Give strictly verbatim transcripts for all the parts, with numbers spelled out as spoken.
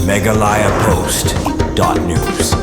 Meghalaya Post dot news.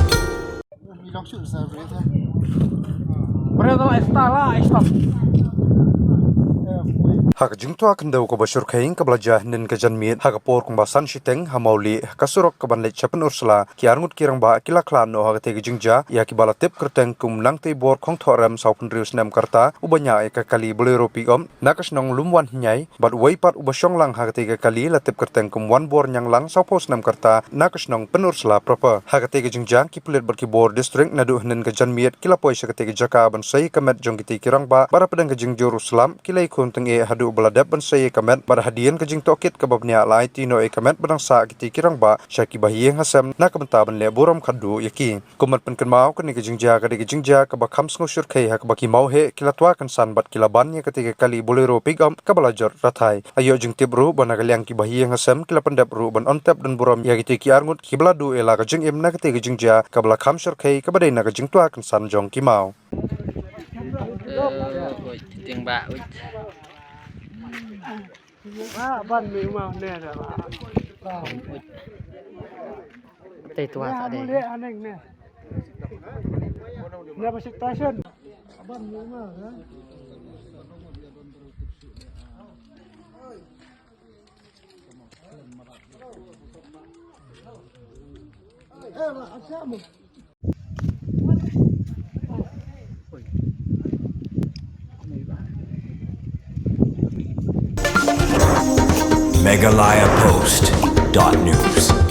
Ha ka jingtwa khyndew kaba shyrkhei kaba la jia hynnin ka janmiet ha ka por kumba san shiteng ha Mawlieh, ka surok kaban leit sha Pynursla, ki arngut ki rangbah ki la khlad noh ha katei ka jingjia ïa kiba la tip kyrteng kum Nangteibor Khongthohrem, sawphew hynriew snem ka rta, uba ñiah ïa ka kali Bolero pickup na ka shnong Lumwanhynñiai, bad uwei pat uba shong lang ha katei ka kali la tip kyrteng kum Wanbor Ñianglang, sawphew snem ka rta, na ka shnong Pynursla proper. Ha katei ka jingjia ki pulit bad ki bor district naduh hynnin ka janmiet ki la poi sha katei ka jaka ban sei ïa ka met jong kitei ki rangbah, bad hapdeng ka jingjur u slap ki la ïakhun tyngeh haduh ba la dep ban sei ïa ka met, bad hadien ka jingtohkit kaba bniah la aiti noh ïa ka met ba dang sah kitei ki rangbah sha ki bahaïing hasem na ka bynta ban leh burom khatduh ïa ki. Kum ban pynkynmaw, kane ka jingjia ka dei ka jingjia kaba kham sngewshyrkhei ha kaba ki mawheh ki la twa kynsan bad ki la ban ïa katei ka kali Bolero pickup kaba la jot rathai. La ïoh jingtip ruh ba na ka liang ki bahaïing hasem ki la pyndep ruh ban on tep don burom ïa kitei ki arngut kiba la duh ïa la ka jingim na katei ka jingjia kaba la kham shyrkhei kaba dei na ka jingtwa kynsan jong ki maw. Tei twa ta dei. Meghalaya Post dot news.